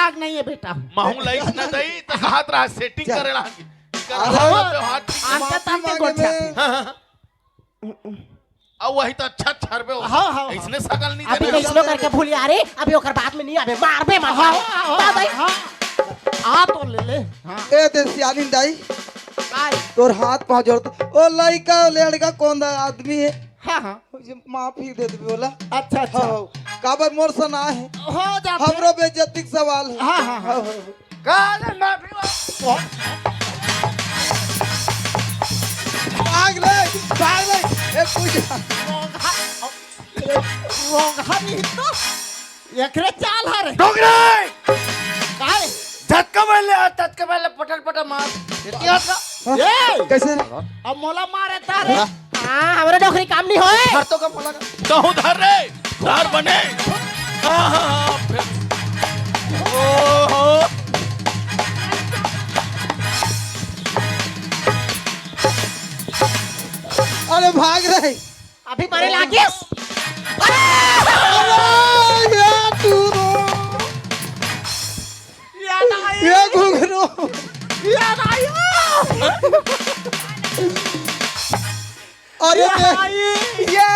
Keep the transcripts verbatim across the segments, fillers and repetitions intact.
दिमाग नहीं है बेटा। महू लइस न दई, त कहत रहा सेटिंग करे रहा। कर हाँ। रहा तो हाथ ठीक आंटा माफी तांटे मांगे गोठिया। में। हाँ, हाँ, हाँ। अब वही तो अच्छा छरबे हो। हाँ, हाँ, हाँ। इसने सकल नहीं अभी देना। तो इसनो करके भूल यारे, अभी ओकर बात में नहीं आवे, मारबे मार। हाँ, हाँ, हाँ, हाँ, भाई। हाँ। आ तो ले ले। हाँ। ए दे सियानी दाई, काय? तोर हाथ पाँव जोड़त। ओ लइका, ओ लड़का, कौन दा आदमी है? हाँ, हाँ। ये माफी दे दे बोला। अच्छा, अच्छा। हाँ, हाँ। काबर मोर सना है? हो जाते। हमरो बेइज्जती के सवाल है। हाँ, हाँ, हाँ। हाँ, हाँ। काले माफी वा- भाग ले, भाग ले। ए, कुछ रोंगहा, रोंगहा नहीं तो एकरे चाल हरे। डोकरे! काय? झटका मार ले, आ, झटका मार ले, पटल पटल मार। इतिहास का? ए! कैसे? अब मोला मारे तारे। हाँ। हाँ, हमरे डोकरी काम नहीं होए। धर तो का मोला का। कहूँ धर रे, धर बने। हाँ, हाँ, हाँ, फिर। ओहो। अरे भाग रे। अभी मारे लागिस। अरे! अरे, ये टूरो। ये नहीं। ये घुघरू। ये नहीं। अरे ये दे। नहीं। ये।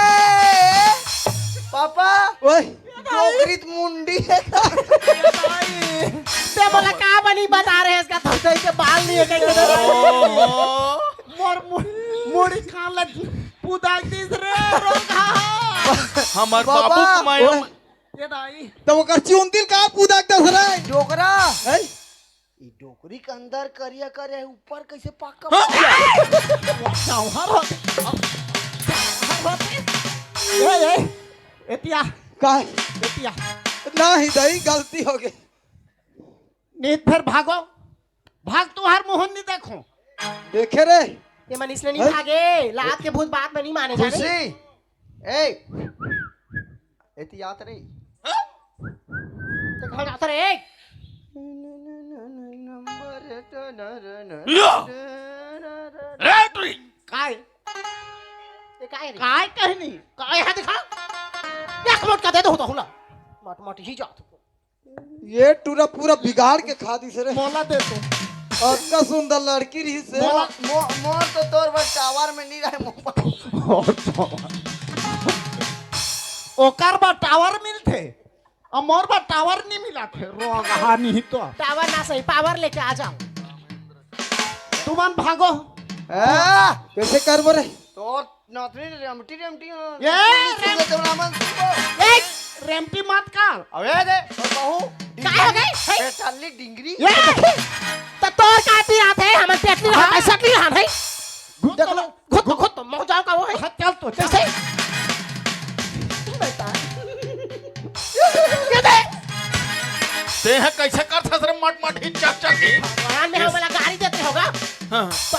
पापा। ओए। डोकरी त मुंडी है का? ये नहीं। ते बोला का बनी बता रहे हैं इसका थोड़ा के बाल नहीं है कहीं। ओहो। मोर मु-, मुड़ी खान लग पुदाक दिस रे, रोंगहा। हमर बाबा, बाबू के माया ओए। में। ये दाई। तब ओकर चुंदिल का पुदाक दस रे? डोकरा। हैं? ई डोकरी के अंदर करिया करिया है, ऊपर कैसे पक्का हाँ? पक्का? जौहर होते। जौहर होते। ए, ए, एतिया। का? एतिया। नहीं दाई, गलती हो गई। नहीं फिर भागो। भाग तुहार मुहन नहीं देखो। देखे रे। ये मन इसलिए नहीं हैं? भागे, लात के भूत बात में नहीं माने जाने। खुशी। ए। एती आत रे। ते कहाँ जात रे? या। रे टुरी। काय? ये काय रे? काय कहनी? काय है दिखा? एक लोट का दे दो तो हुला। मट मट ही जात। ये टूरा पूरा बिगाड़ के खा दिस रे। मोला दे तो। अतना सुंदर लड़की रही से। मोला, मो-, मोर तो तोर बर टावर में नहीं रहे मोबाइल। ओकर बर टावर मिलथे, अउ मोर बर टावर नहीं मिलथे। रोगहा नहीं तो। टावर ना सही, पावर लेके आ जाओ। तुमन भागो। आ! कैसे करबो रे? तोर नथनी रेमटी, रेमटी, हाँ। ये नथनी रेम-, सुनले तो ना मन सुनबो। ए, रेमटी मत कर। अबे दे, और कहूँ, काय हो गई? हे? पेटाली डिंगरी। ये, तो तोर का पी रहा थे, हमन पेटली रहा हाँ। है, सटली रहा है। घुट देखो, तो, घुट तो, घुट तो, मौजाओ का वो है। हाँ, चल तो, चल। कैसे? बेटा। ये दे। ते ह कैसे कर सकत रे, मट मट ही चक चक ही। भगवान में ये हम वाला गाड़ी देते होगा। हाँ। तो,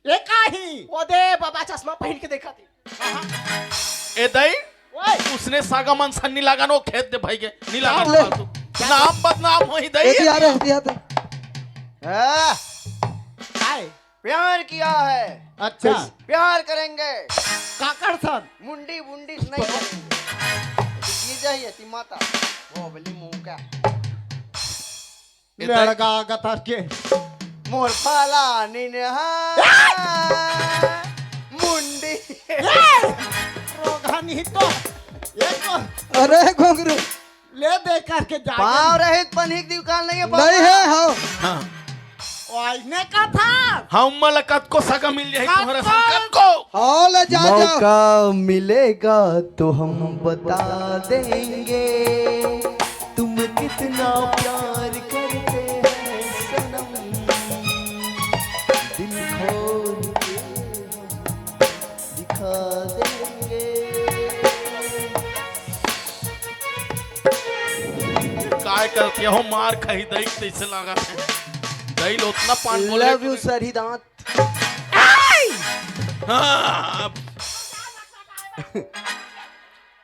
ये का ही? ओ दे बाबा, चश्मा पहन के देखा थी। ए दई, ओए। उसने सागा मन सन नी लागन, वो खेत दे भाई के, नी लागन ले। फालतू। नाम बदनाम होही दई। एती आ रे, एती आ रे। हाँ। काय? प्यार किया है। अच्छा। प्यार करेंगे। काकर सन? मुंडी, मुंडी से नहीं करेंगे। ये जाइए, ती माता। वो बली मुंह का। लड़का गतर के। मोर पाला निनहा। मुंडी। ए! रोगहा नहीं तो। ये तो अरे घुंघरू। ले दे करके जा। पाँव रहित पनही के दुकान नहीं है, नहीं है, हाँ। हाँ। ओइने का था। हम मला कतको सगा मिल जाए तुम्हारा संग कतको। हाँ, ले जा, जा। मौका मिलेगा तो हम बता देंगे। तुम कितना प्यार करते हैं सनम, दिल खोल के हम दिखा देंगे। काय करके हो मार खाही दई तैसे लागत हे। दई ल ओतना पान बोले लव यू सर ही दांत। हाँ, अब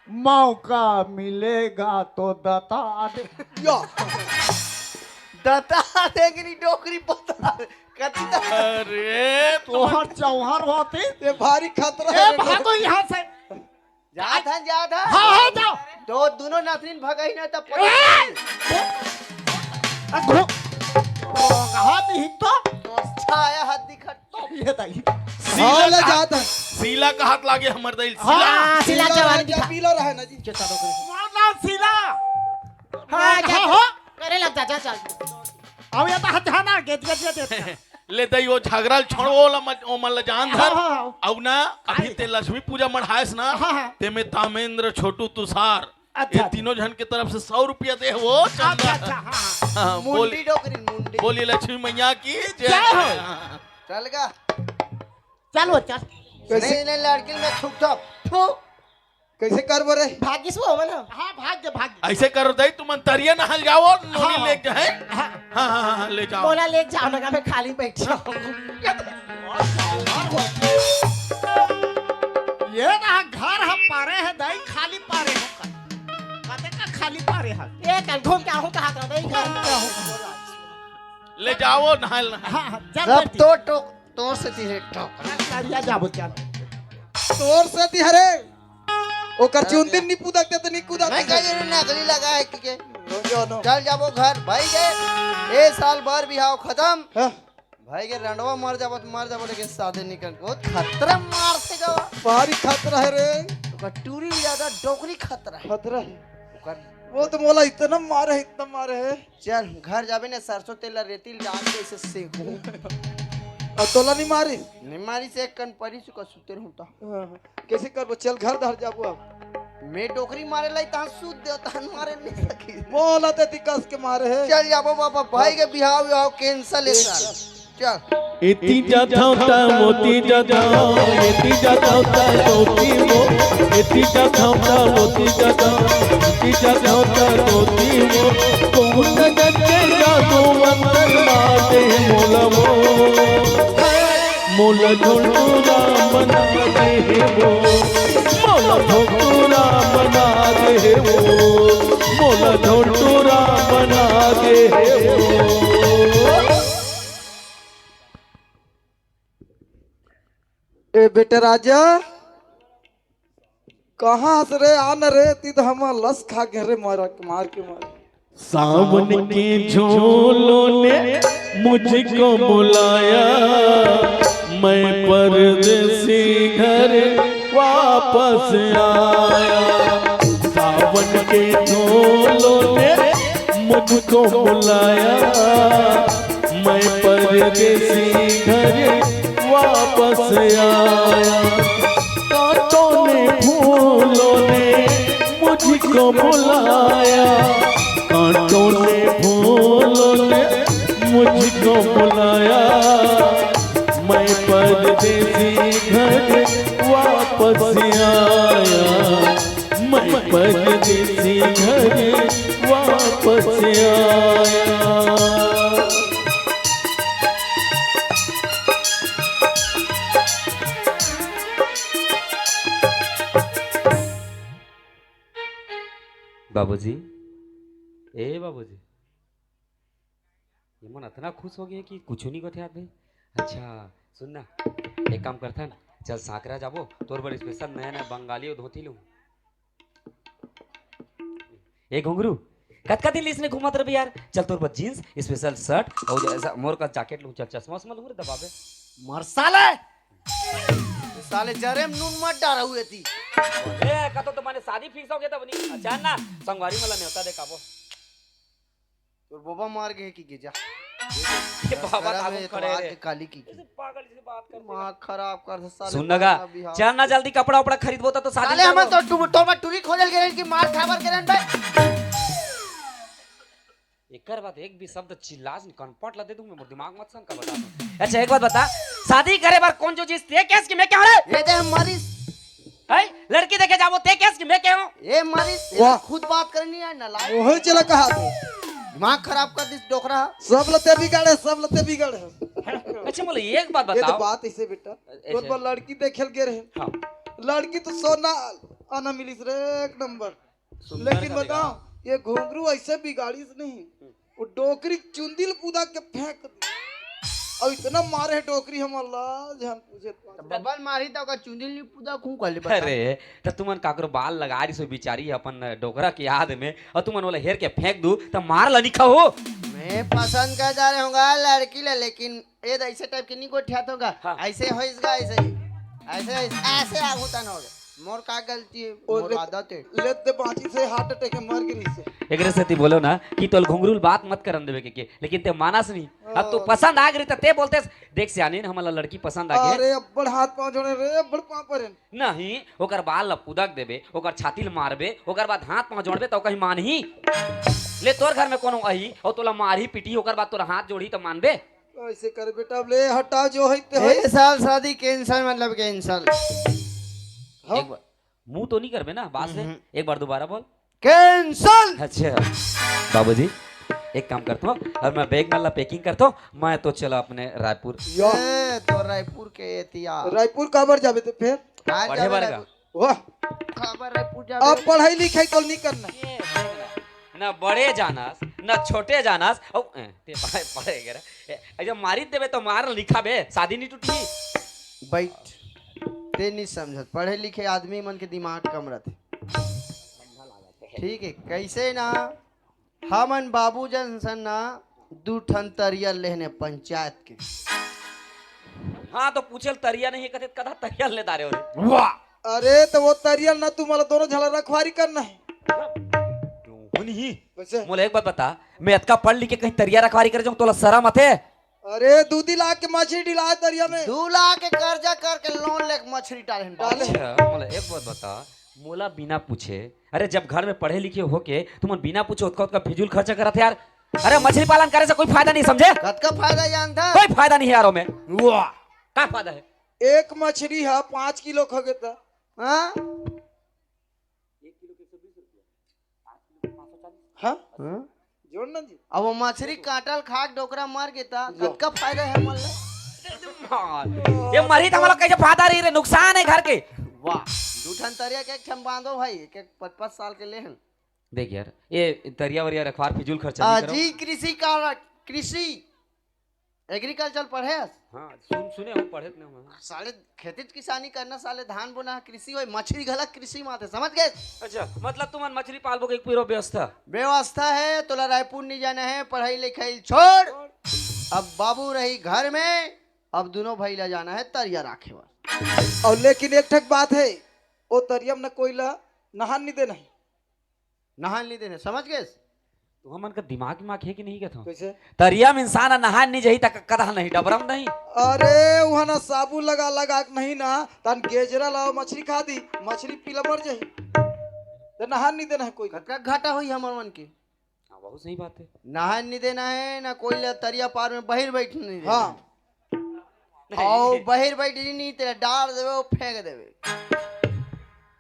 मौका मिलेगा तो दता दे। या। दता देंगे नहीं डोकरी पता। कति दता? अरे, तोहर चौहर होती। ये भारी खतरा ए, है। भागो यहाँ से। जात हन, जात हन। हाँ, हाँ, जाओ। तो दोनों नथनीन भगई ना तब ए! पता चली। अरे घो-, घोंघा नहीं तो। छाया हाथ दिखा तो। ये दाई। हाँ, शीला ले का हाथ, जात है। शीला का हाथ लागे हमर दाई। हाँ, शीला शीला जवानी रहा, दिखा। पीला रहा ना जी। चेता दो करे। मार डाल शीला। हाँ, जा, हाँ, हो। करे लग जा, जा, जा। अब ये तो हाथ जाना, गेट, गेट, गेट, गेट। ले दई, वो झगड़ा ल छोड़, वो ला मत, वो मन ला जान धर। हाँ, हाँ, हाँ। अब ना, अभी काहे? ते लक्ष्मी पूजा मढ़ायस ना, हाँ, हाँ। ते में तामेंद्र, छोटू, तुषार, अच्छा, ये अच्छा। तीनों झन के तरफ से सौ रुपया दे वो चंदा। अच्छा, अच्छा, हाँ, हाँ। हाँ, बोल, मुंडी डोकरी, मुंडी। बोलिए लक्ष्मी मैया की जय। जय हो। हाँ। चल गा। चल वो, चल। कैसे? नहीं, नहीं, लड़की में थूक, थूक, थूक। कैसे करबो रे? भागिस वो, बोलो। हाँ, भाग जा, भाग जा। ऐसे करो दई, तुमन तरिया नहल जाओ, नोनी हाँ। लेके जाए। हाँ। हाँ, हाँ, हाँ, हाँ, ले जाओ। बोला, ले जाओ ना, मैं खाली बैठी हूँ। ये ना घर हम पारे हैं, दाई खाली पारे हो का? कते का खाली पारे है? ये कल घूम के आहूँ कहा था, दाई घर में रहूँ। ले जाओ, नहल, नहल। हाँ, हाँ, चल सब बैठी। तो टोक तोर सेती रे ठोक। चल, चल, या जाबो, चल। तोर सेती हरे। ओकर चुंदी नी पुदक दे त नी कुदक नहीं दे। कहे रे, नकली लगा है कि के? नो, जो नो। चल जाबो घर, भाई के। ए साल बर बिहाव खत्म। हाँ। भाई के रंडवा मर जाबो त मर जाबो, लेकिन शादी नहीं कर। बहुत खतरा मार से गवा। भारी खतरा है रे। ओकर टूरी ज्यादा डोकरी खतरा है। खतरा है। ओकर वो तो मोला इतना मारे है, इतना मारे है। चल, घर जाबे ने, सरसों तेल ला रेती ल डाल के इसे सेकूं। अउ तोला नहीं मारी? नहीं मारी से एक कन परी सुका सुते रहूं ता। हाँ, हाँ। कैसे करबो? चल, घर धर जाबो अब। मैं डोकरी मारे लाई, तहां सूत दे, तहां मारे नहीं सकी। मोला ते ती कस के मारे है। चल जाबो बाबा, भाई के बिहाव, बिहाव cancel है साल। चल। एती जाथव त मोती जाथव, एती जाथव त मोती मो, एती जाथव त मोती जाथव, एती जाथव त मोती मो। कौन गज के जादू मंतर मार दे मोला वो, मोला झोलटूरा बना दे वो, मोला झोलटूरा बना दे वो, मोला झोलटूरा बना दे वो। ए बेटा राजा, कहाँ हस रे? आ न रे, ती तो हमर लस खा गे रे, मार, मार के मार। सावन के झोलों ने मुझको बुलाया, मैं परदेसी घर वापस आया। सावन के झोलों ने मुझको बुलाया, मैं परदेसी घर वापस आया। कांटों ने फूलों ने मुझको बुलाया, कांटों ने फूलों ने मुझको बुलाया, मैं परदेसी घर वापस आया। मैं परदेसी घर वापस आया। बाबूजी, ए बाबूजी, ये मन अतना खुश हो गए कि कुछ नहीं गोठियात भाई। अच्छा सुन ना, एक काम करथन, चल सांकरा जाबो, तोर बर special नया नया बंगाली धोती लूं। ए घुंगरू, कतका दिन ले इसने घूमत रही यार? चल तोर बर jeans, special shirt और ऐसा मोर का jacket लूं। चल चश्मा उश्मा लूं रे दबाबे। मर साले, साले जरे में नून मत डारा हुए थी। ए, का तो तुम्हारे शादी fix हो गया था बनी। अच्छा ना, संगवारी मला नेवता दे काबो। तोर बाबा मार गए कि गे जा। ये बाबा शहर ताबू में खड़े तो आके रे। काली की। ऐसे पागल से बात करते माँ हैं। खराब कर दे साले, सुन ना गा, मारना भी हाथ चल ना जल्दी कपड़ा उपड़ा खरीदबो तो, तो शादी साले हम करबो। तो टू-, तोर मा टूरी खोजल के रहन कि मार खाबर के रहन बे। एकर बाद एक भी शब्द चिल्लास नहीं, कनपट ला दे दूं मैं, मोर दिमाग मत सन का बता दूं। अच्छा एक बात बता, शादी करे बर कौन जो चीज ते केस कि मैं क्या रे? ये दे हम मरीज। है? लड़की देखे जाबो, ते केस कि मैं के हूँ? ए मारी, वाह। खुद बात करनी है ना, लाइव। ओहे चला कहा तू। दिमाग खराब कर दिस डोकरा। सब लते बिगाड़े, सब लते बिगाड़े। अच्छा, बोले, एक बात ये तो बताओ। बात ऐसे बेटा, ऐसे। तोर पर लड़की देखे ल गे रहे। हाँ। लड़की तो सोना आना मिलिस रे, एक नंबर। सुंदर लेकिन का बताओ, देखा। ये घुंघरू ऐसे बिगाड़िस नहीं। हम्म। वो डोकरी चुंदिल कूदा के फेंक दी। अउ इतना मारे हे डोकरी हमन ला, झन पूछे त। बबल मारी त ओकर चुंदी ल नी पूदा कहूं कहले बता। अरे, त तुमन काकरो बाल लगा रिसो बिचारी अपन डोकरा के याद में, अउ तुमन ओला हेर के फेंक दू, त मार ल निखा हो। मैं पसंद कर जा रहे होगा लड़की ले, लेकिन ए त ऐसे टाइप के नी गोठियात होगा। हाँ। ऐसे होइस गा, ऐसे ही। ऐसे, ऐसे, ऐसे आगू तन होगा। मोर का गलती है? ओ मोर ले, आदत है। ले ते बाँची से हार्ट अटैक में मर गिरी से। एकरे सेती बोलो ना कि तोल घुंघरू ल बात मत करन देवे के, के, लेकिन ते मानस नहीं। अब तू ओ। पसंद आ गई त ते बोलते, "देख सियानी, हमन ला लड़की पसंद आ गई।" अरे अब्बड़ हाथ पाँव जोड़े रे, अब्बड़ पाँव परे। नहीं, ओकर बाल ला पुदक देबे, ओकर छाती ल मारबे, ओकर बाद हाथ पाँव जोड़बे त कहीं मानही। ले तोर घर में कोनो अही अउ तोला मारही पीटही, ओकर बाद तोर हाथ जोड़ही त मानबे? ऐसे कर बेटा, अब ले हटा जो है ते है। ए साल शादी cancel, मतलब cancel। हाँ। एक बार मुंह तो नहीं करबे ना बात से? हम्म। एक बार दोबारा बोल। Cancel। अच्छा बाबूजी, एक काम करता हूँ, अब मैं बैग मन ला packing करता हूँ, मैं तो चला अपने रायपुर। या। ए, तो रायपुर के एतिया। रायपुर काबर जाबे ते फेर? आज पढ़े जाबे बर रायपुर। का? वाह। काबर रायपुर जाबे? अब पढ़ाई लिखाई तो नहीं करना। ये देख ना, ना बड़े जानस, ना छोटे जानस, औ, ए, ते पढ़े, पढ़े के रे। ए, जब मारी देबे तो मार लिखाबे, शादी नहीं टूटी। बैठ, ते नहीं समझत, पढ़े लिखे आदमी मन के दिमाग कम रहते। ठीक है, कैसे ना हमन बाबू जन सन ना दू ठन तरिया लेहने पंचायत के। हाँ, तो पूछे ल तरिया नहीं है, कथे कदा तरिया ले दारे हो रे। वाह। अरे, तो वो तरिया ना तू मला दोनों झला रखवारी करना है। नहीं। कैसे? मोला एक बात बता, मैं अतका पढ़ लिख के कहीं तरिया रखवारी करे जाऊँ, तोला शरम आथे? अरे, दू दी लाख के मछली डिलाए तरिया में। दू लाख के कर्जा करके लोन लेके मछली डाले हैं बाबू। डाले। अच्छा, मोला एक बात बता, मोला बिना पूछे, अरे, जब घर में पढ़े लिखे होके तुमन बिना पूछे ओतका ओतका फिजूल खर्चा करत हे यार। अरे, मछली पालन करे से कोई फायदा नहीं, समझे? कतका फायदा जानता? कोई फायदा नहीं है यार ओमे। वाह। का फायदा है? एक मछली है पाँच किलो खगे त। हाँ? हाँ? हाँ? जोड़ ना जी। अब वो मछली काटल खा के डोकरा मर गे त लो। कतका फायदा है मन ला? ये मरी त हमला कैसे फायदा रही रे, नुकसान है घर के। वाह, दू ठन तरिया के एक ठन बांधो भाई, एक एक पाँच पाँच साल के लेहन। देख यार, ये तरिया वरिया रखवार फिजूल खर्चा नहीं करो। अजी कृषि का, कृषि agriculture पढ़े हस? हाँ, सुन, सुने हूँ, पढ़े त नहीं हूँ। साले खेती किसानी करना, साले धान बोना, कृषि होय, मछली घला कृषि माथे, समझ गए? अच्छा, मतलब तुमन मछली पालबो के एक पूरा व्यवस्था? व्यवस्था है, तोला रायपुर नहीं जाना है, पढ़ाई लिखाई छोड़। अब बाबू रही घर में, अब दोनों भाई ला जाना है तरिया राखे बर। और लेकिन एक ठक बात है, ओ तरिया में न कोई ला नहान नहीं देना है। नहान नहीं देने, समझ गए? तो हमन का दिमाग, दिमाग है कि नहीं कहत हूँ? कैसे? तरिया में इंसान नहान नहीं जाही त कदा नहीं, डबरम नहीं। अरे, वहाँ ना साबुन लगा लगा के नहीं ना, तन गेजरा लाओ, मछली खा दी, मछली पीला मर जाही। तो नहान नहीं देना है कोई। कतका घाटा होई हमर मन के? हाँ, बहुत सही बात है। नहान नहीं देना है, ना कोई ला तरिया पार में बहिर बैठ नहीं देना हाँ। है। नहीं। और बहिर बैठ नहीं, तेरा डाल देवे, वो फेंक देवे।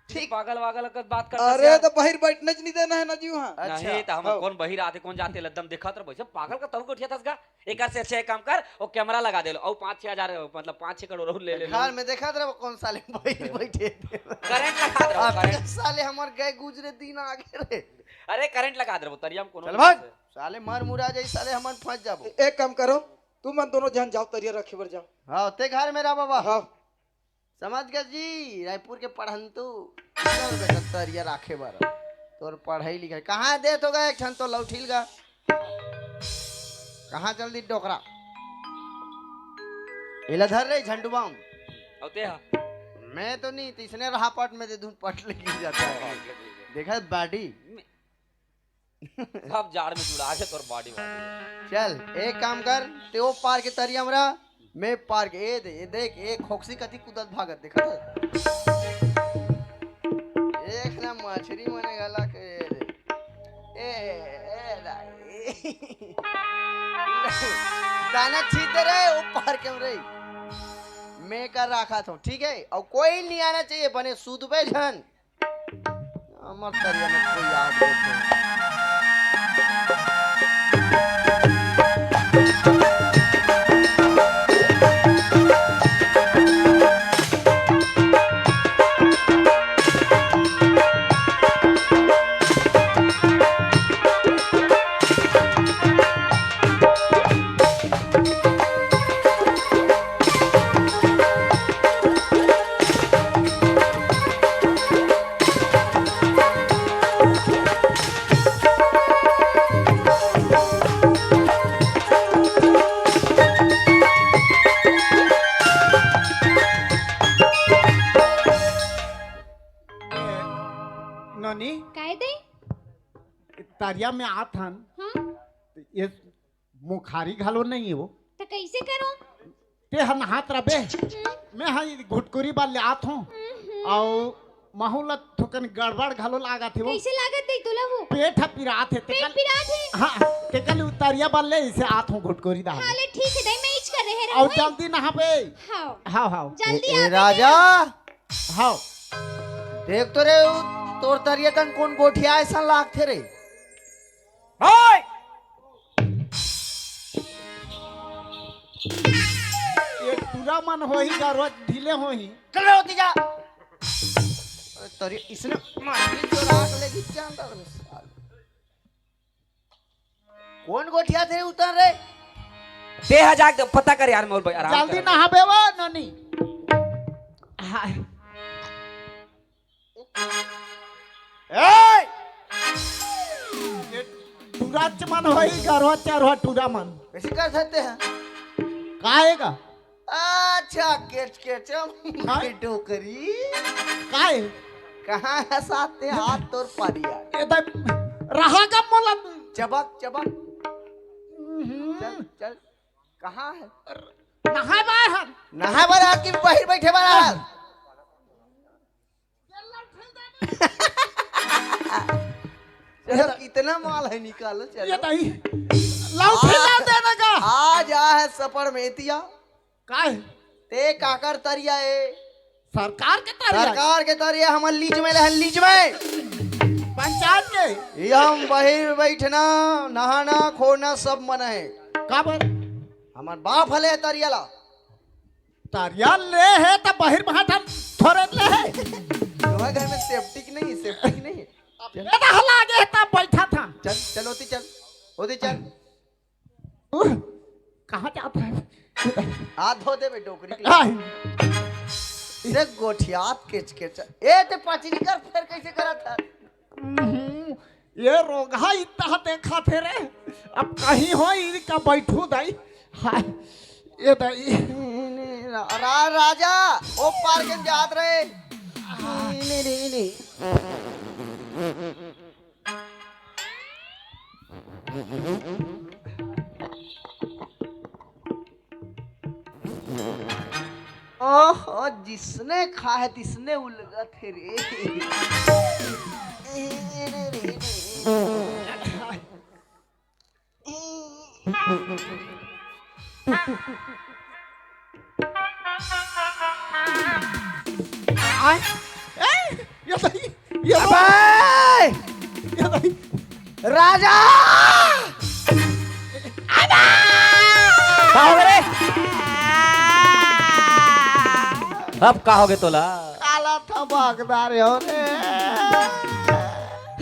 ठीक। पागल वागल का बात करता अरे, यार। तो बहिर बैठने च नहीं देना है ना जी वहाँ। अच्छा। नहीं, तो हम हाँ। कौन बहिर आते, कौन जाते, लद्दम देखत रहो। वैसे पागल का तब गोठिया था इसका। एक से अच्छा एक काम कर, वो कैमरा लगा दे लो, और पाँच छह हजार, मतलब पाँच छह करोड़ और ले ले लो। घर में देखत रहो, कौन साले बहिर बैठे थे। करंट लगा दे रहो, अब करंट। साले हमार गए गुजरे दिन आ गए रे। अरे, करंट लगा दे रहो, तरिया में कोनो चल भाग। साले मर मुरा जाई, साले हमन फंस जाबो। एक काम करो, तुमन दोनों जन जाओ, तरिया रखे बर जाओ। हाँ, ते घर में रह बाबा। हाँ। समझ गए जी, रायपुर के पढ़ंतू। चल बेटा, तरिया राखे बर। तोर पढ़ाई लिखाई कहाँ देत होगा, एक ठन तो लौटिल गा। कहाँ जल्दी डोकरा। एला धर रे झंडू बाम। अउ ते हा? मैं तो नहीं, तीसने रहा पट में दे दूं, पट लगी जाता है। देखा body? सब जाड़ में जुड़ा के तोर body body। चल, एक काम कर, ते ओ पार के तरिया में रह, मैं पार के, ए दे, ए देख, ए खोकसी कति कूदत भागत, देखा था? एक ना मछरी मने गला के, ए दे। ए, ए, दाई। दाना छीत रे, ओ पार के रे। मैं कर रखा था, ठीक है? और कोई नहीं आना चाहिए, बने सूदबे झन। हमर तरिया में कोई आ गए तो। नोनी, काय दे? तरिया में आत हन। हाँ? ये मुखारी घलो नहीं हो। त कैसे करो? ते ह नहात रबे। हम्म। मैं ह घुटकुरी बार ले आत हूँ। हम्म। अउ महू ल थोकन गड़बड़ घलो लागत हे वो। कैसे लागत हे तुला वो? पेट ह पिरात हे, पेट तेकल पिरात हे? हाँ, तेकल उतरिया बार ले इसे आत हूँ घुटकुरी डाल। हाँ, ले ठीक हे, दई मैं इच कर रहे रहूँ, अउ हैं? जल्दी नहाबे। हाँ। हाँ, हाँ। जल्दी ए, ए, आबे राजा। हाँ। देख तो रे, उ तोर तरिया कन कोन गोठिया अइसन लागथे रे? ओए! ये टूरा मन होही, गरवा ढीले होही। चल रे, ओती जा। अरे तोरी इसने मारनी तो राख लेगी क्या अंदर में साल। कोन गोठियाथे उतर रे? ते ह जाके पता कर यार, मोर भाई, आराम जल्दी कर। नहाबे वो नोनी। हाय। ए! ये टूरा च मन होही, गरवा चरवा टूरा मन। कैसे कर सकते हैं? काहे का? अच्छा, केच केच, हाँ? डोकरी। काय? कहाँ हँसाते हाथ तोर परिया? ये तो रहा का मोला। चबक, चबक। हम्म। चल, चल। कहाँ है? नहाए बार हम। नहाए बार आके बाहर बैठे बार हम। चलो, कितना माल है, निकालो, चलो। ये नहीं। लाओ, आ, खिला देने का। आ जा है सपड़ में एतिया। काय? ते काकर तरिया ए? सरकार के तरिया। सरकार के तरिया, हमर लीज में रहन, लीज में। पंचायत के। ये हम बाहर बैठना, नहाना, खोना सब मन है। काबर? हमर बाप हले तरिया ला। तरिया ले हे त बाहर भाठन थोरे ले हे। तुम्हारे घर में सेप्टिक नहीं, सेप्टिक नहीं। अब ये तो हला आगे है, तब बैठा था। चल, चल, होती चल, होती चल। उह, कहाँ जात हे? हाथ धो देबे डोकरी के। आय। से गोठियात केच केच। ए, ते पचरी कर, फेर कैसे करत हे? हम्म, ये रोगहा इतना देखा थे रे। अब कहीं हो इनका बैठू दाई। हाय, ये दाई। रा-, रा-, राजा, ओ पार के जात रहे। ओहो, जिसने खाए तिसने उलगत हे रे। आय, ए, ये दाई, ये दाई, अबे! ये दाई। राजा! का होगे रे? अब का होगे तोला? काला थबकदार हो रे।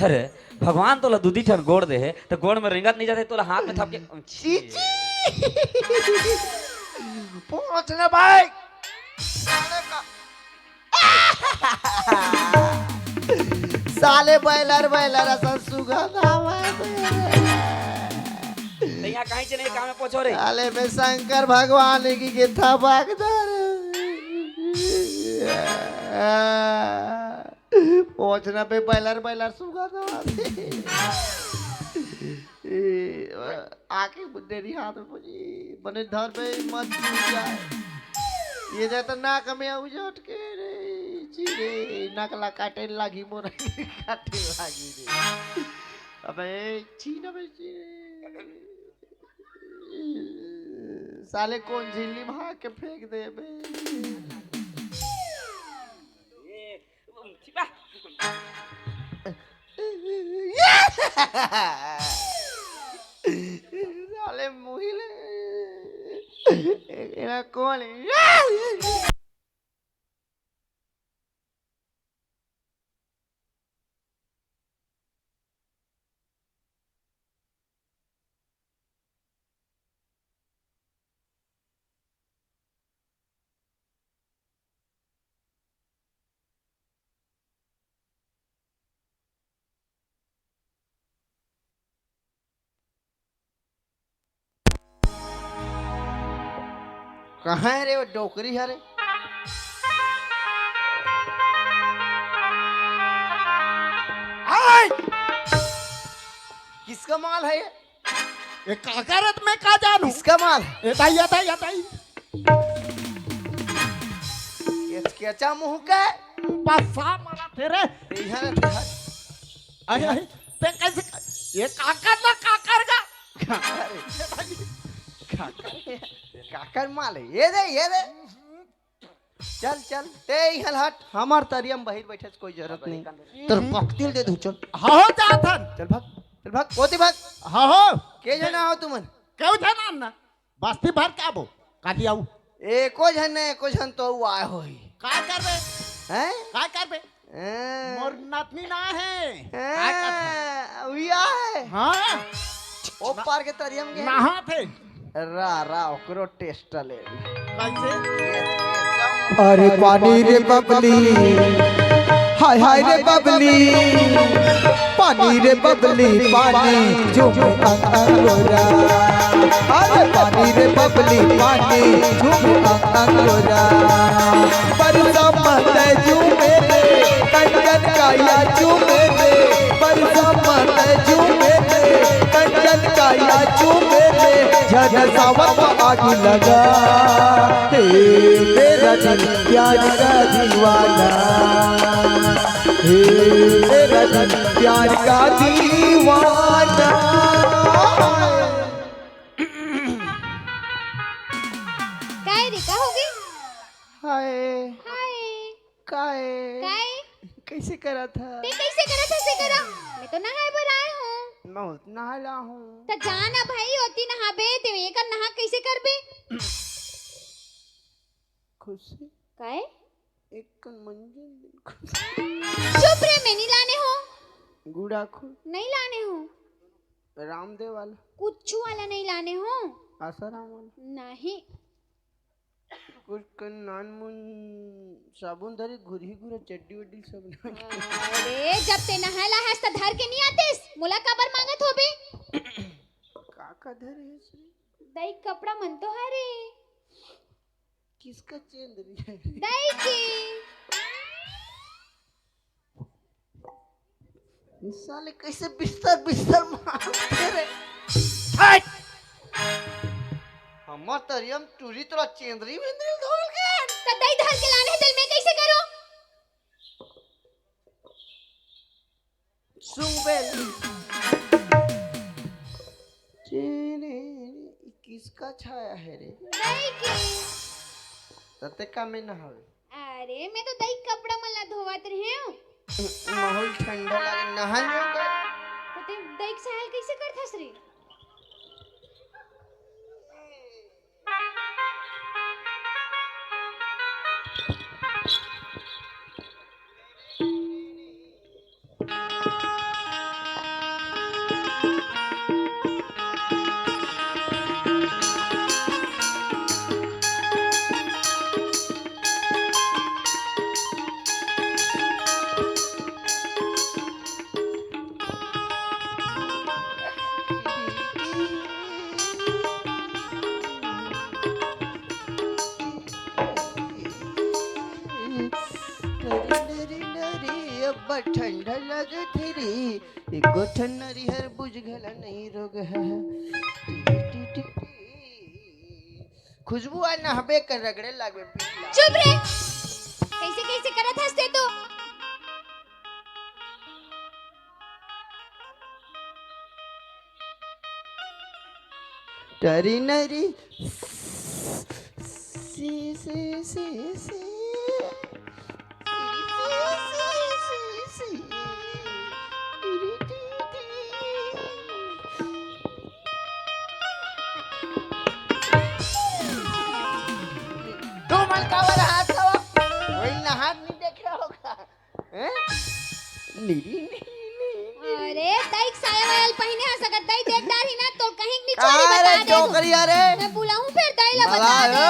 अरे, भगवान तोला दूदी ठन गोड़ दे हे, त गोड़ में रेंगत नहीं जाथे, तोला हाथ में थप के। छी, छी। पहुंच ना भाई। साले का, साले बैलर, बैलर असन सुगंध आवा। नहीं, यहाँ कहीं से नहीं, काम में पहुंचो रे। साले में शंकर भगवान की, की थबकदार। पहुंचना बे, बैलर, बैलर सुगंध आवा। ए, आके बुड्ढेरी हाथ में पहुंची, बने धर पे मत छू जाए। ये जाए तो नाक में आऊ जट के रे, जी रे, नाक ला काटे लागी मोर, काटे लागी रे। अबे, छीन अबे, जी रे। साले कौन झिल्ली में हाथ के फेंक दे बे। साले मुहिल। एरा कौन है? कहाँ है रे वो डोकरी हरे? किसका माल है ये? ये काकर है, मैं का जानू? किसका माल है? ए दाई, ए दाई, ए दाई। ये केचा मुंह का है। बस्सा मारा तेरे। ये है ना, ये है। अरे, अरे, ते कैसे? ये काकर ना, काकर का। काकर है। ए दाई। काकर। काकर माल है। ये दे, ये दे। चल, चल, ते इहल हट, हमर तरिया म बहिर बैठे से कोई जरूरत नहीं। तोर पकतिल दे दू, चल। हाँ, हो जात हन। चल भाग, चल भाग, ओती भाग। हाँ, हो। के जना हो तुमन? केहू जना ना। बस्ती भर के आबो, काली आऊ। एको झन नहीं, एको झन तो आए होही। का करबे? हैं? का करबे? हैं? मोर नतनी ना है। हैं? का करबे? उया है। हाँ। ओ पार के तरिया म गे। नहात हे। रा, रा, ओकरो टेस्ट ले। कैसे? अरे पानी रे बबली, हाय हाय रे बबली, पानी रे बबली, पानी झूम अंग अंगोरा। अरे पानी रे बबली, पानी झूम अंग अंगोरा। बरसा मत झूमे रे, कंचन काया झूमे रे, बरसा मत झूमे रे, कंचन काया झूमे रे, झन सावन म आगी लगा। हे मेरा दिल प्यार का दीवाना, हे मेरा दिल प्यार का दीवाना। काय रे, का होगे? हाय। हाय। काय? काय? कैसे करत ह? ते कैसे करत ह, से करा? मैं तो नहाए बर आए हूँ। मैं नहा ला हूँ। त जा ना भाई, ओती नहाबे, ते एकर नहा कैसे करबे? खुशी। काय? एक कन मंजन दिन खुशी। चुप रे, मैं नहीं लाने हूँ। गुड़ाखू। नहीं लाने हूँ। रामदेव वाला। कुछ वाला नहीं लाने हूँ। आसाराम वाला। नहीं। कुछ कन नानमुन साबुन धरे, घुरही घुरा चड्डी वड्डी सब ना। अरे, जब ते नहाय ला हस त धर के नहीं आतेस, मोला काबर मांगत होबे? का का धरे हस रे? दई कपड़ा मन तो हरे। किसका चेंद रही है? दई के। साले कैसे बिस्तर बिस्तर मारते रे। हट! हमर तरिया म टूरी तोला चेंदरी वेंदरी धोल के। त दई धर के लाने, तेल में कैसे करो? सुंग बेल। चेरे, किसका छाया है रे? दई के। तते का में नहावे? अरे, मैं तो दई कपड़ा मन ला धोवत रहेंव। माहौल ठंडा लागे, नहा लियो का? तो ते दई के सहाय ल कैसे करथस रे? अब्बा ठंडा लागत हे रे, एको ठन नरिहर बुझ घला नहीं रोग है। टी, टी, टी, टी। खुशबू आ नहबे कर रगड़े लागबे पीला। चुप रे, कैसे कैसे करत हस ते तो। टरी नरी। सी, सी, सी, सी। सी, सी, सी, सी। टिरी टी टी। तुमन काबर हाथ हवा? वही नहात नहीं देखे होगा। हैं? नीरी, नीरी, नीरी। अरे, दाई के साया वायल पहिने हस, अगर दाई देख डारही ना, तो कहीं के नहीं छोड़ी, का रे, बता दे। डोकरी, अरे? मैं बुलाऊं फिर दाई ला, बता दे। ओ।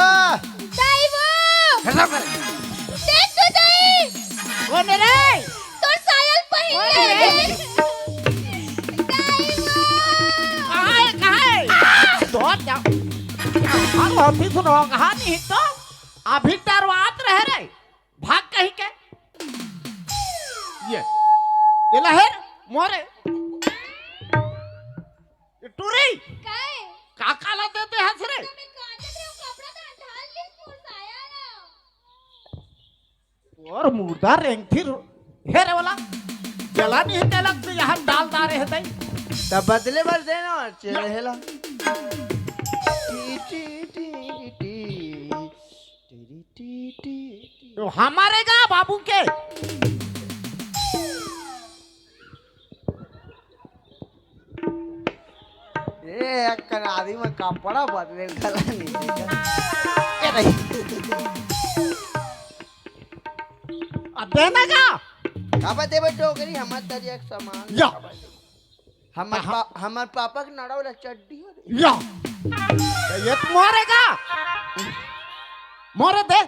दाई वो! खत्म कर। देख तो दाई! कौन है रे? तोर साया ल पहिन ले। कौन है रे? दाई वो! कहाँ है, कहाँ है? धोत जाओ। हम ऑफिस रहो, कहाँ नहीं तो? अभी डरवात रहे रे। भाग कहीं के। ये, ये ला हेर, मोरे। ए टूरी, काय? का काला देते हस रे? तो मैं कांचत रहे हूँ, कपड़ा तो हटा ले, मोर साया ला। तोर मुर्दा रेंगथी रो-, हे रे वाला, जला नहीं है तेलक से यहाँ डाल डारे है तई। तब बदले बर देना और चले हेला। टी, टी, टी, टी। टी, टी, टी, टी। तो हमारे गा बाबू के। ए, एक कनारी में कपड़ा बदले घला नहीं दिखा। ए, नहीं। अब देना का? का बात है बे टोकरी, हमार तरिया के सामान। या। हमार हाँ। पा-, हमार पापा के नड़ा वाला चड्डी हो रे। या। ये तो मोरे का? मोरे दे।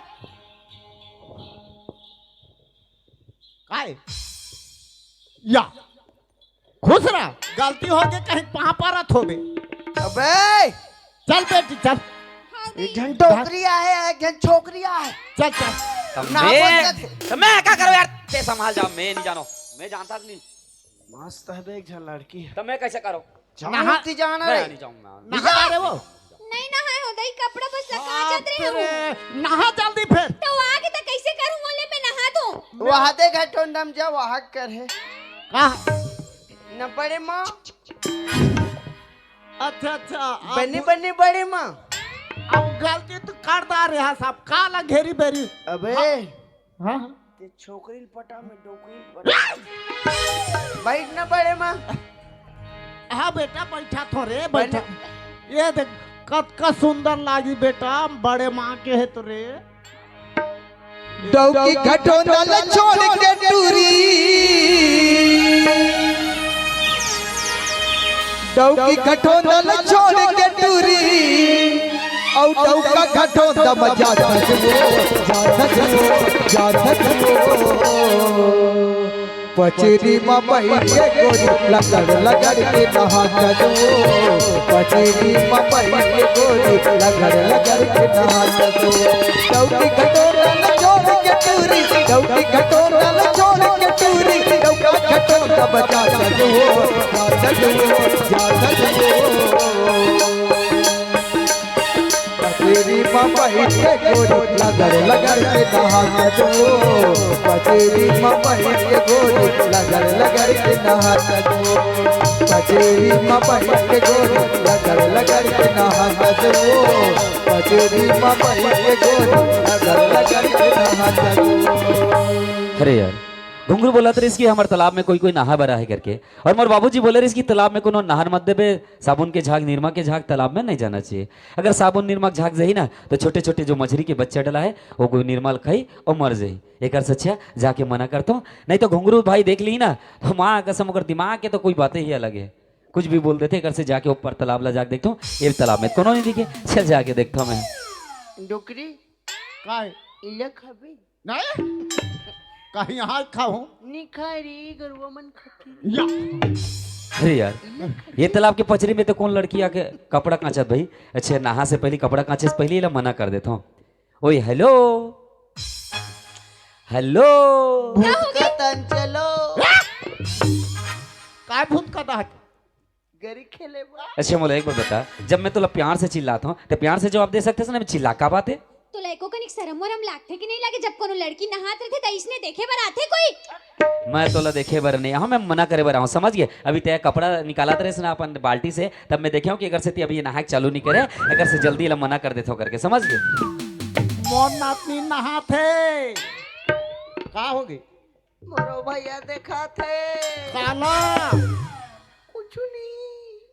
काय? या। खुश रह, गलती हो गई, कहीं पाँव परत होबे। अबे! चल बेटी, चल। हाँ, एक नहीं। झन टोकरी आहे, एक झन छोकरी आहे। चल, चल। तब ना मैं, बोल दे। तब मैं का करो यार, ते संभाल जा, मैं नहीं जानो, मैं जानता नहीं। मस्त है बे, एक झन लड़की है। तब मैं कैसे करो? जाओ, नहा, ती जाना मैं रे। नहीं जाऊंगा। नहा रे वो। नहीं नहाए हो दई, कपड़ा बस लगा बाप जात रहे रे, हो। नहा जल्दी फिर। तो आगे तो कैसे करूं, ओले में नहा दो। वहां दे घटोंदा म जा, वहां कर है। कहाँ? न बड़े माँ। अच्छा, अच्छा, अब बनी, बनी बड़े माँ। अब गलती तो कर दा रहा साहब, का ला घेरी बेरी। अबे। हाँ? हाँ, हाँ। ते छोकरी ल पटा में डोकरी ल पटा। बैठ ना बड़े माँ। हाँ बेटा, बैठा थो रे, बैठा। ये देख, कतका सुंदर लागी बेटा, बड़े माँ के है तो रे। डौकी घटोंदा ल छोड़ के टूरी, डौकी घटोंदा ल छोड़ के टूरी, औ डौका घटोंदा म जाथस वो, जाथस वो, जाथस वो। पचरी म बइठ के गोरी लगड़ लगड़ के नहाथस वो। पचरी म बइठ के गोरी लगड़ लगड़ के नहाथस वो। डौकी घटोंदा ल छोड़ के टूरी, डौकी घटोंदा ल छोड़ के टूरी, डौका घटोंदा बजाथस वो, जाथस वो, जाथस वो। पचरी म बइठ के गोरी लगड़ लगड़ के नहाथस वो। पचरी म बइठ के गोरी लगड़ लगड़ के नहाथस वो। पचरी म बइठ के गोरी लगड़ लगड़ के नहाथस वो। पचरी म बइठ के गोरी लगड़ लगड़ के नहाथस वो। अरे यार, घुंघरू बोलत रहिस कि हमर तालाब में कोई कोई नहा बर आहे करके, और मोर बाबूजी बोले रहिस कि तालाब में कोनो नहा मत देबे, साबुन के झाग, निरमा के झाग तालाब में नहीं जाना चाहिए। अगर साबुन निरमा के झाग जाही ना, तो छोटे छोटे जो मछरी के बच्चा डला है, वो कोई निरमा ल खाही और मर जाही। एकर से अच्छा जाके मना करथों, नहीं तो घुंघरू भाई देख ली ना, तो माँ कसम ओकर दिमाग के तो कोई बातें ही अलग है, कुछ भी बोल देथे। एकर से जाके ऊपर तालाब ला जाके देखथों, ये तालाब में कोनो नहीं दिखे। चल जाके देखथों मैं। डोकरी, काय? इला खाबे? नहीं? कहीं यहाँ खाऊं? नहीं खाए रे, गरुआ मन खाथे। या। अरे यार, ये तालाब के पचरी में तो कौन लड़की आके कपड़ा कांचत भाई? अच्छा, नहा से पहले, कपड़ा कांचे से पहले इला मना कर देथों। ओए, हेलो। हेलो। का हो गया? भूत का तन चलो। काय भूत का दाहत? गरी खेले बा। अच्छा, मोला एक बात बता, जब मैं तोला प्यार से चिल्लात हूँ, तो प्यार से जवाब दे सकते ना, मैं चिल्ला का बात है? तोला एको कनिक शरम वरम लागथे कि नहीं लागे, जब कोनो लड़की नहात रथे, त इसने देखे बर आथे कोई? मैं तोला देखे बर नहीं आहूँ, मैं मना करे बर आहूँ, समझ गए? अभी ते कपड़ा निकालत रहे ना अपन बाल्टी से, तब मैं देखे हूँ कि एकर से ती अभी ये नहाए के चालू नहीं करे, एकर से जल्दी ला मना कर देथों करके, समझ गए? मोर नातनी नहाथे। का होगे? मोरो भैया देखाथे। काला। कुछ नहीं।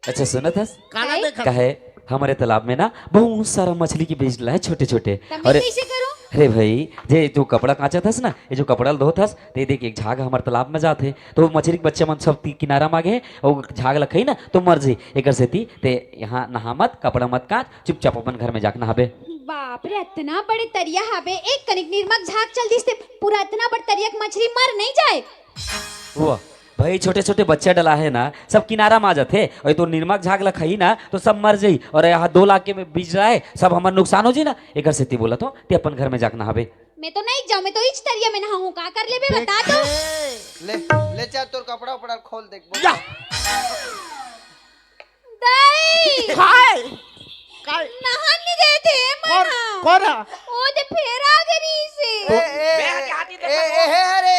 अच्छा, सुनत हस? काला काहे? देखत? कहे, हमरे तालाब में ना बहुत सारा मछली के बीज डला है, छोटे छोटे। तब मैं अरे, कैसे करूं? अरे भाई, जे जो कपड़ा कांचत हस ना, ये जो कपड़ा ल धोत हस, ते देख, एक झाग हमर तालाब में जात है, तो मछली के बच्चा मन सब ती-, किनारा में आ गए हैं, और झाग ल खाही ना, तो मर जाही। एकर सेती ते यहाँ नहा मत, कपड़ा मत कांच, चुपचाप अपन घर में जाके नहाबे। बाप रे, इतना बड़े तरिया हवे, एक कनिक निरमा के झाग चल दिस ते पूरा इतना बड़ तरिया के मछली मर नहीं जाए। वाह भाई, छोटे छोटे बच्चा डला है ना, सब किनारा में आ जाथे, और तो निरमा के झाग ला खाही ना, तो सब मर जाही, और यहाँ दो लाख के बीज रहा है, सब हमर नुकसान हो जाही ना। एकर सेती बोलत हूँ, ते अपन घर में जाके नहाबे। मैं तो नहीं जाऊँ, मैं तो इच तरिया में नहाऊँ। का कर लेबे, बता तो। ले, ले चल, तोर कपड़ा उपड़ा खोल देख। या। दाई, हाय। काय? नहान नहीं देते कौन? मना। कौन है? ओ दे फेर आ गई से। ए, ए, ए, ए, ए, अरे,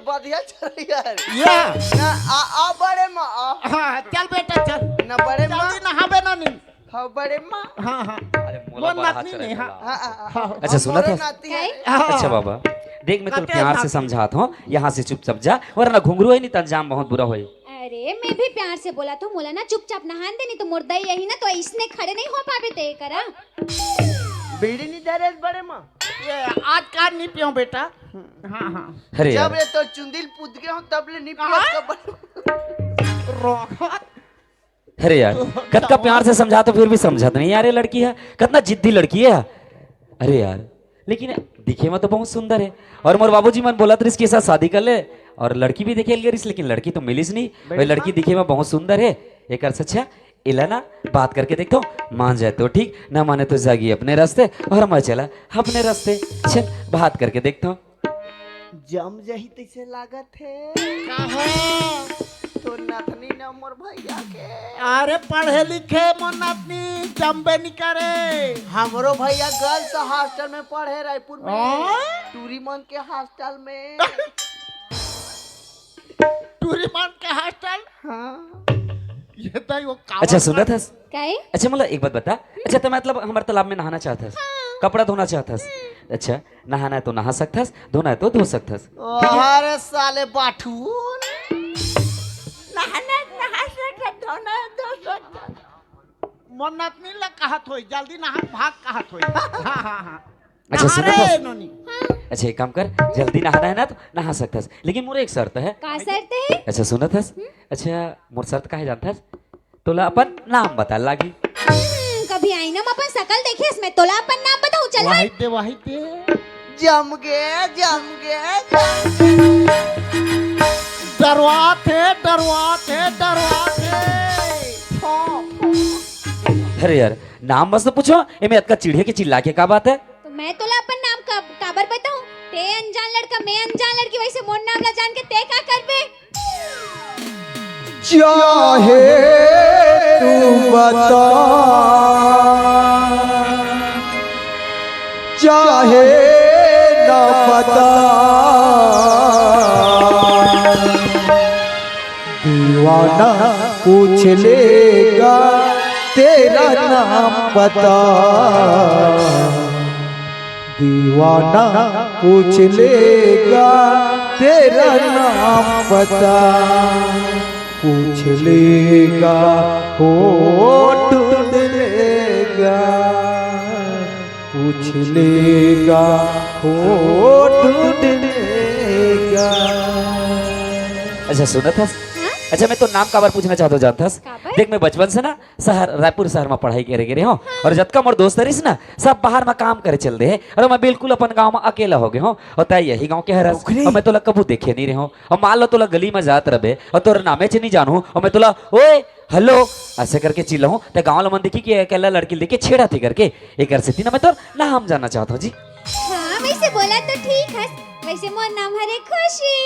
बढ़िया चल यार। या। ना, आ, आ बड़े माँ, आ। हाँ, चल बेटा चल। ना बड़े माँ। जल्दी नहाबे ना नहीं। हाँ, बड़े माँ। हाँ हाँ। अरे मोला मोर बड़ा नातनी अच्छा नहीं, लगेला। हाँ। हाँ, हाँ, हाँ। हाँ। अच्छा, सुनत मोरो हस? नाती काय? है। हाँ। अच्छा बाबा, देख, मैं तोर कते प्यार से नाती? समझात हूँ, यहाँ से चुपचाप जा, वरना घुंघरू है नहीं त अंजाम बहुत बुरा होई। अरे, मैं भी प्यार से बोला तो मोला ना चुपचाप नहान देनी तो मोर दाई यही ना तो इसने खड़े नहीं हो पावे ते करा। बीड़ी नहीं दे रहे बड़े माँ। ये आज का नहीं पियो बेटा। हाँ हाँ। अरे जब यार, ले तो चुंदिल पुद गए हो तब ले नहीं पियो हाँ? कब। रोहत। अरे यार, कतका प्यार से समझात हूँ फिर भी समझत नहीं यार, ये लड़की है, कतना जिद्दी लड़की है। अरे यार, लेकिन दिखे में तो बहुत सुंदर है। और मोर बाबूजी मन बोलत रहिस कि ऐसा शादी कर ले, और लड़की भी देखे ल गे रहिस, लेकिन लड़की तो मिलिस नहीं। वही लड़की दिखे में बहुत सुंदर है, एक अर्थ अच्छा इला ना बात करके देखता हूँ, मान जाए तो ठीक, ना माने तो जागी अपने रास्ते और मैं चला अपने रास्ते। चल, बात करके देखता हूँ। जम जही तैसे लागत है। कहाँ? तो नथनी न मोर भैया के। अरे पढ़े लिखे मोर नातनी जमबे नहीं करे। हमरो भैया गर्ल्स हॉस्टल में पढ़े रायपुर में। हाँ? टूरी मन के हॉस्टल में। टूरी मन के हॉस्टल। हाँ। ये तो वो कावड़ अच्छा, सुनत हस? काय? अच्छा, मोला एक बात बता। अच्छा, तो मतलब हमारे तालाब में नहाना चाहत हस, कपड़ा धोना चाहत हस? अच्छा, नहाना है तो नहा सकत हस, धोना है तो धो सकत हस। अरे साले बाठून। नहाना, नहा सकत, धोना, धो सकत। मोर नातनी ला कहत होई, जल्दी नहा भाग कहत होई। हाँ हाँ हाँ। अच्छा, सुनत नहा रे हस? नोनी। अच्छा, एक काम कर, जल्दी नहाना है ना तो नहा सकत हस, लेकिन मोर एक शर्त है। का शर्त है? अच्छा, सुनत हस? अच्छा, मोर शर्त का है जानत हस? तोला अपन नाम बता लागी। हम्म, कभी आईना में अपन शकल देखे इसमें तोला अपन नाम बताऊं, चल वही हट। दे, वही दे। जम गे, जम गे, जम गे। डरवात है, डरवात है, डरवात है। अरे यार, नाम मस्त पूछो, एमे अतका चिढ़े के चिल्ला के का बात है? तो मैं तोला अपन नाम का, काबर बताऊं? ते अनजान लड़का, मैं अनजान लड़की, वैसे मोर नाम ला जान के ते का करबे? चाहे तू बता, चाहे ना बता, दीवाना पूछ लेगा तेरा नाम पता। दीवाना पूछ लेगा तेरा नाम पता, पूछ लेगा, हो ढूंढ लेगा, पूछ लेगा, हो ढूंढ लेगा। अच्छा, सुनत हस? अच्छा, मैं तो नाम काबर पूछना चाहत हूँ जानत हस? काबर? देख, मैं बचपन से ना शहर, रायपुर शहर में पढ़ाई करे गे रहे हूँ, और जतका मोर दोस्त रहिस ना, सब बाहर में काम करे चल दे हे, और मैं बिल्कुल अपन गांव में अकेला हो गए हूँ, और तै यही गांव के हरस, और मैं तोला कभू देखे नहीं रहे हूँ, और मान लो तोला गली में जात रहे और तोर नामे च नहीं जानू, और मैं तोला ओए हेलो ऐसे करके चिल्लाऊं, ते गांव ला मन देखी कि अकेला लड़की लेके छेड़ा थी करके, एक सेती ना मैं तोर नाम जानना चाहत हूँ जी। हाँ, वैसे बोला तो ठीक है, वैसे मोर नाम हरे खुशी।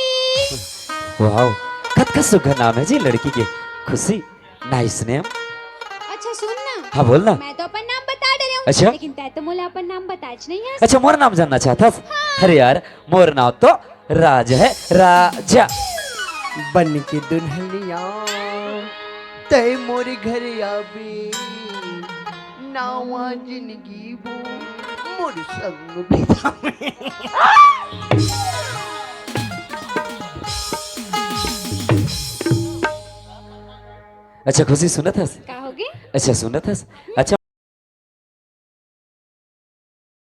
वाओ, कतका सुघर नाम है जी लड़की के, खुशी। नाइस नेम। अच्छा सुन ना। हाँ, बोल ना। मैं तो अपन नाम बता डरे हूँ। अच्छा। लेकिन तै तो मोला अपन नाम बताच नहीं है। अच्छा, मोर नाम जानना चाहत हस? अरे यार, मोर नाम तो राज है, राजा। बन के दुल्हनिया तय मोर घर आबे, नावा जिंदगी वो मोर संग बितावे। अच्छा, खुशी सुनत हस? का होगे? अच्छा, सुनत हस? अच्छा,